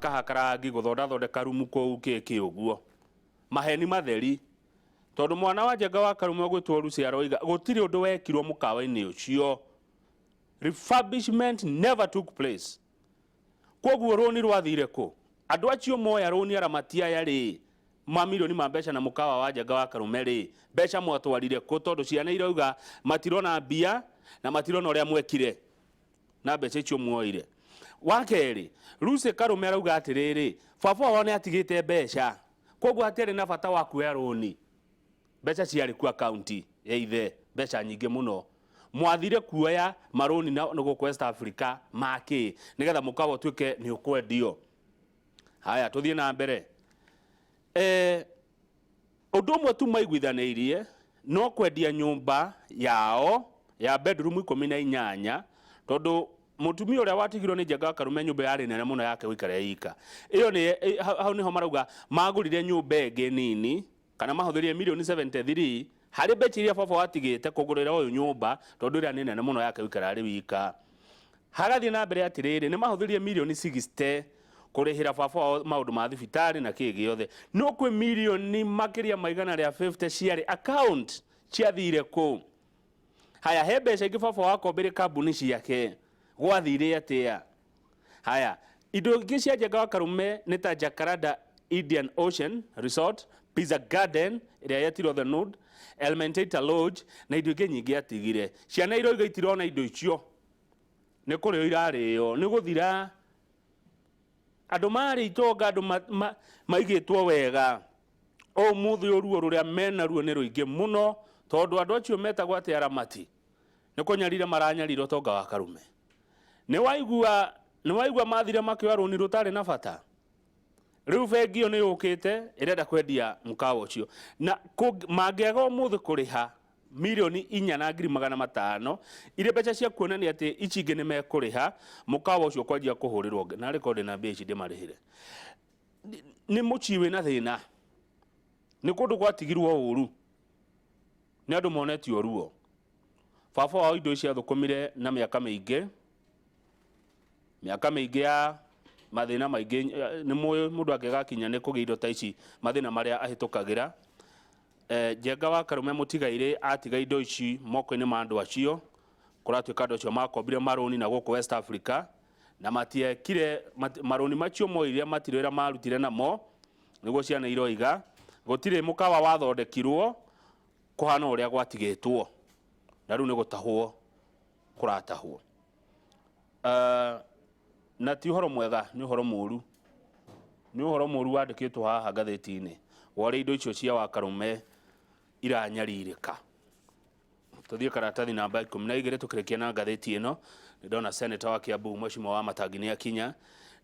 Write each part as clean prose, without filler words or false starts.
Kũhakahaka rangi, gũthondathondeka rumu kũu kĩkĩ ũguo. Maheni matheri. Tondũ mwana wa Njenga wa Karume ũgwĩtwo Lucy aroiga gũtirĩ ũndũ wekirwo mũkawa-inĩ ũcio. Refurbishment never took place. Kwoguo rũni rwathire kũ? Andũ acio moya rũni aramati aya rĩ, mamirioni ma mbeca na mũkawa wa Njenga wa Karume rĩ, mbeca mwatwarire kũ? Tondũ ciana irauga matirona mbia na matirona ũrĩa mwekire na mbeca icio muoire. Wa kerĩ, Lucy Karume arauga atĩrĩrĩ, baba wao nĩ atigĩte mbeca, kwoguo hatiarĩ na bata wa kuoya rũni. Mbeca ciarĩ ku akaunti ya ithe, mbeca nyingĩ mũno. Mwathire kuoya marũni na gũkũ West Africa ma kĩ? Nĩgetha mũkawa ũtuĩke nĩ ũkwendio. Haya, tũthiĩ na mbere. Ũndũ ũmwe tu maiguithanĩirie no kwendia nyũmba yao ya bedroom 18, tondũ mũtumia ũrĩa watigirwo nĩ Njenga wa Karume nyũmba yarĩ nene mũno yake gũikara ika. Ĩyo nĩ hau nĩho marauga magũrire nyũmba ĩngĩ nini, kana mahũthĩrire mirioni 73 harĩ mbeca iria baba watigĩte kũgũrĩra ũyũ nyũmba, tondũ ĩrĩa nĩ nene mũno yake gũikara arĩ wika. Hagathiĩ na mbere atĩrĩrĩ, nĩ mahũthĩrire mirioni 60 kũrĩhĩra baba wao maũndũ ma thibitarĩ na kĩ gĩothe. No kwĩ mirioni makĩria ma 150 ciarĩ account ciathire kũ? Haya, he mbeca ingĩ baba wakombire kambuni ciake, gwathire atĩa? Haya, indo ingĩ cia Njenga wa Karume nĩ ta Jacaranda Indian Ocean Resort, Pizza Garden ĩrĩa yetirwo The Node, Elmenteita Lodge na indo ingĩ nyingĩ atigire. Ciana iroiga itirona indo icio, nĩ kũrĩo irarĩo, nĩ gũthira. Andũ marĩ itonga, andũ maigĩtwo wega, ũmũthĩ ũruo rũrĩa menaruo nĩ rũingĩ mũno, tondũ andũ acio metagwo atĩ aramati nĩ kũnyarira maranyarira ũtonga wa Karume. Nĩ waigua, nĩ waigua mathire makĩoya rũni rũtarĩ na bata. Rĩu bengi ĩyo nĩ yũkĩte ĩrenda kwendia mũkawa ũcio, na mangĩaga ũmũthĩ kũrĩha 4,500,000 irĩ mbeca cia kuonania atĩ ici ingĩ nĩ mekũrĩha, mũkawa ũcio kwanjia kũhũrĩrwo na rekondi na mbia ici ndĩmarĩhĩre. Nĩ mũciĩ wĩna thĩna, nĩ kũndũ gwatigirwo ũru, nĩ andũ monetio ruo. Baba wao indo ici athũkũmire na mĩaka mĩingĩ, mĩaka mĩingĩ ya mathĩna maingĩ. Nĩ mũĩ mũndũ angĩgakinya nĩ kũgĩa indo ta ici, mathĩna marĩa ahĩtũkagĩra. Njenga wa Karume mũtigairĩ atiga indo ici moko-inĩ ma andũ acio, kũratuĩka andũ acio makombire marũni na gũkũ West Africa, na matiekire marũni macio moire matirĩ wĩra marutire namo, nĩguo ciana iroiga. Gũtirĩ mũkawa wathondekirwo kũhana ũrĩa gwatigĩtwo, na rĩu nĩ gũtahwo kũratahwo. Na ti ũhoro mwega, nĩ ũhoro mũru, nĩ ũhoro mũru wandĩkĩtwo haha ngathĩti-inĩ wa ũrĩa indo icio cia Wakarume iranyarirĩka. Tũthiĩ karatathi namba 12 tũkĩrĩkia na ngathĩti ĩno. Nĩ ndona seneta wa Kiambu Mheshimiwa wa Matangi nĩ akinya,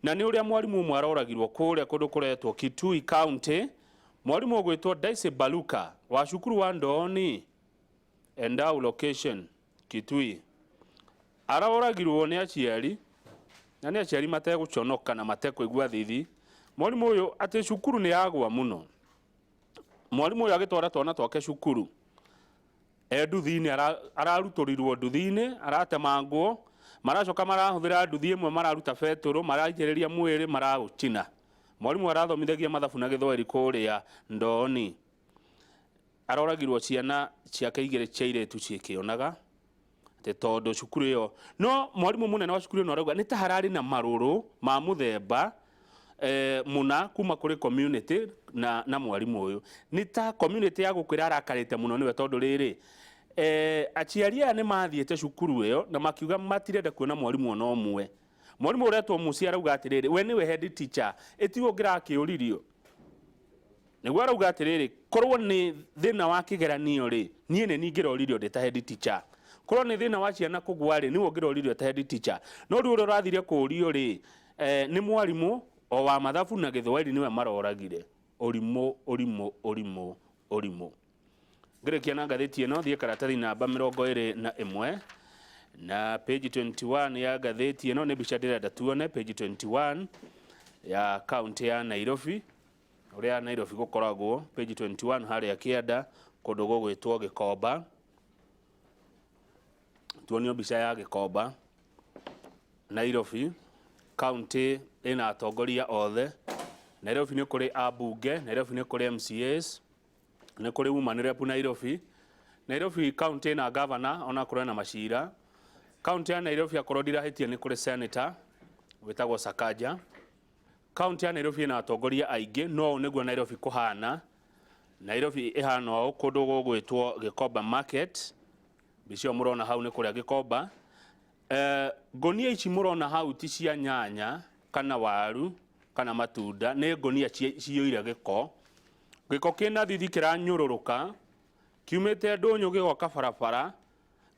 na nĩ ũrĩa mwarimũ ũmwe aroragirwo kũrĩa kũndũ kũretwo Kitui County. Mwarimũ ũgwĩtwo Daisy Baluka wa cukuru wa Ndooni Endau location Kitui aroragirwo nĩ aciari, na nĩ aciari mategũconoka na matekũigua thithi. Mwarimũ ũyũ atĩ cukuru nĩ yagwa mũno. Mwarimũ ũyũ agĩtwara twana twake cukuru e nduthi-inĩ, ararutũrirwo nduthi-inĩ, aratemangwo, maracoka marahũthĩra nduthi ĩmwe, mararuta betũrũ, maraitĩrĩria mwĩrĩ, maraũcina. Mwarimũ arathomithagia mathabu na gĩthweri kũrĩa Ndooni. Aroragirwo ciana ciake igĩrĩ cia airĩtu ciĩkĩonaga atĩ tondũ cukuru ĩyo no mwarimũ mũnene wa cukuru ĩno arauga nĩ ta hararĩ na marũrũ ma mũthemba mũna kuma kũrĩ community na mwarimũ ũyũ nĩ ta community ya gũkwĩra arakarĩte mũno nĩwe, tondũ rĩrĩ aciari aya nĩ mathiĩte cukuru ĩyo na makiuga matirenda kuona mwarimũ ona ũmwe. Mwarimũ ũretwo Musi arauga atĩrĩrĩ, we nĩwe head teacher, ĩtiwe ũngĩrakĩũririo. Nĩguo arauga atĩrĩrĩ, korwo nĩ thĩna wa kĩgeranio rĩ, niĩ nĩ ningĩroririo ndĩ ta head teacher. Korwo nĩ thĩna wa ciana kũgwa rĩ, nĩwe ũngĩroririo ta head teacher. No rĩu ũrĩa ũrathire kũũrio rĩ, nĩ mwarimũ o wa mathabu na gĩthwaĩri nĩwe maroragire. Ũrimũ, ũrimũ, ũrimũ, ũrimũ. Ngĩrĩkia na ngathĩti ĩno, thiĩ karatathi namba 21 na page 21 ya ngathĩti ĩno. Nĩ mbica ndĩrenda tuone page 21 ya kaunti ya Nairobi, ũrĩa Nairobi gũkoragwo. Page 21 harĩa kĩanda kũndũ gũgwĩtwo Gĩkomba, tuonio mbica ya Gĩkomba, Nairobi kaunti. Ĩna atongoria othe. Nairobi nĩ kũrĩ ambunge, Nairobi nĩ kũrĩ MCAs, nĩ kũrĩ woman rep Nairobi. Nairobi county ĩna governor ona korwo na macira. County ya Nairobi akorwo ndirahĩtia nĩ kũrĩ senator wĩtagwo Sakaja. County ya Nairobi ĩna atongoria aingĩ, no ũũ nĩguo Nairobi kũhana. Nairobi ĩhana ũũ kũndũ gũgwĩtwo Gĩkomba Market. Mbica ĩyo mũrona hau nĩ kũrĩa Gĩkomba. Ngũnia ici mũrona hau ti cia nyanya kana waru kana matunda, nĩ ngũnia ciyũire gĩko. Gĩko kĩna thithi kĩranyũrũrũka kiumĩte ndũnyũ gĩgoka barabara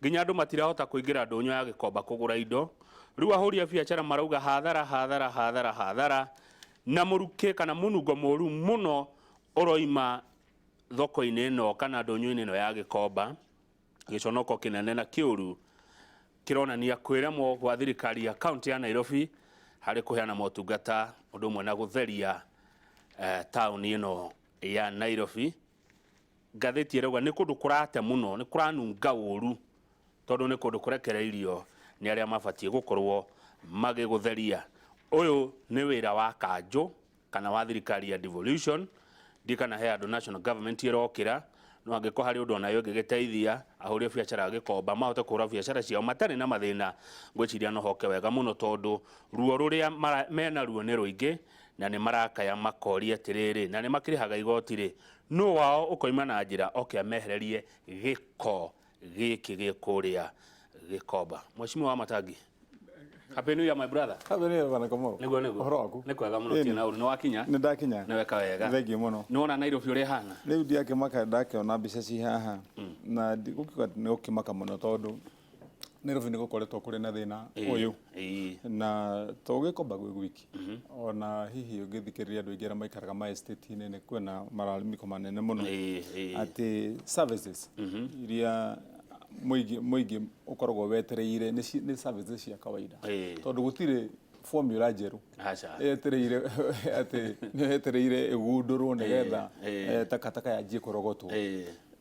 nginya andũ matirahota kũingĩra ndũnyũ ya Gĩkomba kũgũra indo. Rĩu ahũri a biacara marauga hathara hathara hathara hathara, na mũrukĩ kana mũnungo mũru mũno ũroima thoko-inĩ ĩno kana ndũnyũ-inĩ ĩno ya Gĩkomba. Gĩconoko kĩnene na kĩũru kĩronania kwĩremwo gwa thirikari ya kaunti ya Nairobi harĩ kũheana motungata ũndũ ũmwe na gũtheria taũni ĩno ya Nairobi. Ngathĩti ĩrauga nĩ kũndũ kũrate mũno, nĩ kũranunga ũru tondũ nĩ kũndũ kũrekereirio nĩ arĩa mabatiĩ gũkorwo magĩgũtheria. Ũyũ nĩ wĩra wa kanjũ kana wa thirikari ya devolution. Ndikana he andũ national government ĩrokĩra, no angĩkorwo harĩ ũndũ onayo ĩngĩgĩteithia ahũri a biacara a Gĩkomba mahote kũhũra biacara ciao matarĩ na mathĩna, ngwĩciria no hoke wega mũno tondũ ruo rũrĩa mena ruo nĩ rũingĩ na nĩ marakaya makoria atĩrĩrĩ, na nĩ makĩrĩhaga igoti rĩ, nũ wao ũkoima na njĩra oke amehererie gĩko gĩkĩ gĩ kũrĩa Gĩkomba. Mheshimiwa wa Matangi, Happy New Year, my brother. Happy New Year, bwana Kamau. Nĩguo nĩguo. Ũhoro waku? Nĩ kwega mũno. Ĩni. Tina ũru nĩ wakinya? Nĩ ndakinya. Nĩ weka wega. Thengiũ mũno. Nĩ wona Nairobi ũrĩa ĩhana? Rĩu ndiakĩmaka ndakĩona mbica ci haha na ndigũkiuga atĩ nĩ gũkĩmaka mũno tondũ Nairobi nĩ gũkoretwo kũrĩ na thĩna ũyũ na to Gĩkomba gwĩ gwiki, ona hihi ũngĩthikĩrĩria andũ aingĩ arĩa maikaraga ma estate-inĩ nĩ kwĩna mararamiko manene mũno Ĩĩ, ĩĩ. atĩ services iria mũingĩ ũkoragwo wetereire nĩ services cia kawaida tondũ gũtirĩ formula njerũ Aca. Yetereire atĩ nĩ yetereire ĩgundũrwo nĩgetha takataka yanjie kũrogotwo.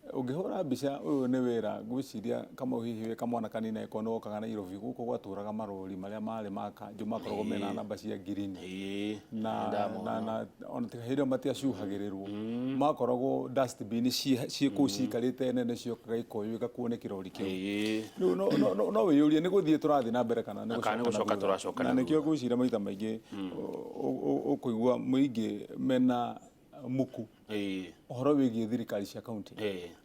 Ũngĩhũra mbica, ũyũ nĩ wĩra ngwĩciria Kamau hihi wĩ kamwana kanini angĩkorwo nĩ wokaga Nairobi, gũkũ gwatũraga marori marĩa marĩ ma kanjũ makoragwo mena namba cia ngirini na Ndamona. Na ona tiga hĩndĩ ĩyo matiacuhagĩrĩrwo, makoragwo dustbin ciĩ kũu cikarĩte nene, ciokaga ikoywo igakuo nĩ kĩrori kĩu. Rĩu no wĩyũrie nĩ gũthiĩ tũrathiĩ na mbere kana nĩ Kana nĩ gũcoka gũcoka na thutha. Tũracoka na na nĩkĩo thutha. Ngwĩciria maita maingĩ ũkũigua mũingĩ mena muku ũhoro wĩgiĩ thirikari cia kaunti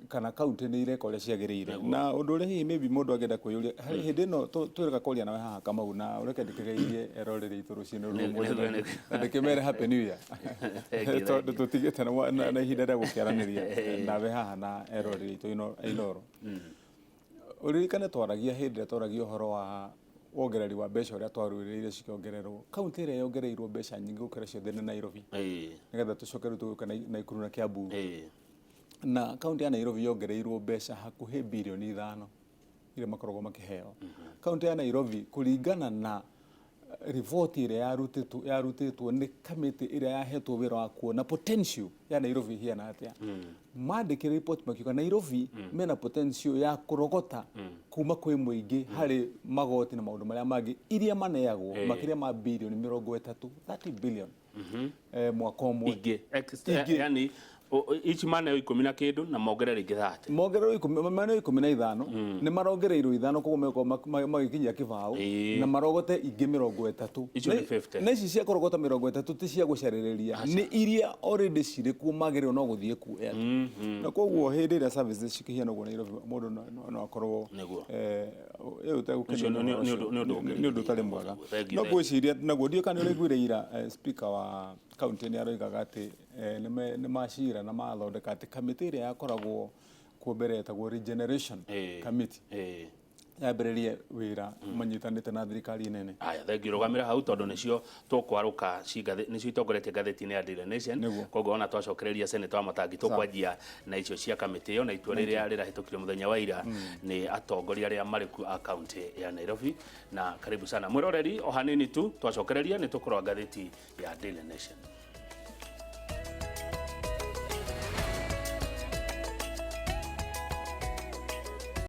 kana kaunti nĩ ireka ũrĩa ciagĩrĩire, na ũndũ ũrĩa hihi maybe mũndũ angĩenda kwĩyũria harĩ hĩndĩ ĩno twĩrĩga kwaria nawe haha, Kamau, na ũreke ndĩkĩgeithie eroreri aitũ rũcinĩ rũrũ ũmũthĩ na ndĩkĩmere happy new year Thank you, tondũ thank you. tũtigĩte na ihinda rĩa gũkĩaranĩria nawe haha na eroreri aitũ a Inooro. Ũririkane twaragia hĩndĩ ĩrĩa twaragia ũhoro wa wongereri wa mbeca ũrĩa twarũĩrĩire cikĩongererwo, kaunti ĩrĩa yongereirwo mbeca nyingĩ gũkĩra ciothe nĩ Nairobi, nĩgetha tũcoke rĩu tũgĩũke Naikuru na Kiambu. Na kaunti ya Nairobi yongereirwo mbeca hakuhĩ birioni 5 iria makoragwo makĩheo. Kaunti ya Nairobi, kũringana na riboti ĩrĩa yarutĩtwo nĩ kamĩtĩ ĩrĩa yahetwo wĩra wa kuona potential ya Nairobi ihiana atĩa, mandĩkire report makiuga Nairobi mena potential ya kũrogota kuma kwĩ mũingĩ harĩ magoti na maũndũ marĩa mangĩ iria maneagwo makĩria ma birioni 30, 30 billion mwaka ũmwe. Ingĩ. Ingĩ. Yani ici maneo ikũmi na kĩndũ na mongerere ingĩ 30. Mongererwo ikũmi, maneo 15, nĩ marongereirwo ithano, koguo megũkorwo magĩkinyia 20 na marogote ingĩ 30. Icio nĩ 50. Na ici cia kũrogota 30 ti cia gũcarĩrĩria, nĩ iria already cirĩ kuo, magĩrĩirwo no gũthiĩ kuoya tu. Na koguo hĩndĩ ĩrĩa services cikĩhiana ũguo Nairobi, mũndũ no akorwo ĩyo ũtegũkenio Ũcio nĩ ũhoro ũcio. Nĩ ũndũ Nĩ ũndũ ũtarĩ mwega. Thank you, No thank you. ngwĩciria naguo ndiũĩ kana nĩ ũraiguire ira speaker wa kaunti nĩ aroigaga atĩ nĩ macira na mathondeka atĩ kamĩtĩ ĩrĩa yakoragwo kuo mbere yetagwo regeneration committee yambĩrĩrie wĩra manyitanĩte na thirikari nene. Aya, thank you. Rũgamĩra hau tondũ nĩcio tũkwarũka nĩcio itongoretie ngathĩti-inĩ ya Daily Nation. Koguo ona twacokereria Senator wa Matangi, tũkwanjia na icio cia kamĩtĩ ĩyo na itua rĩrĩa rĩrahĩtũkirio mũthenya wa ira nĩ atongoria arĩa marĩ kuo a kaunti ya Nairobi. Na karibu sana mwĩroreri, o hanini tu twacokereria nĩ tũkũrora ngathĩti ya Daily Nation.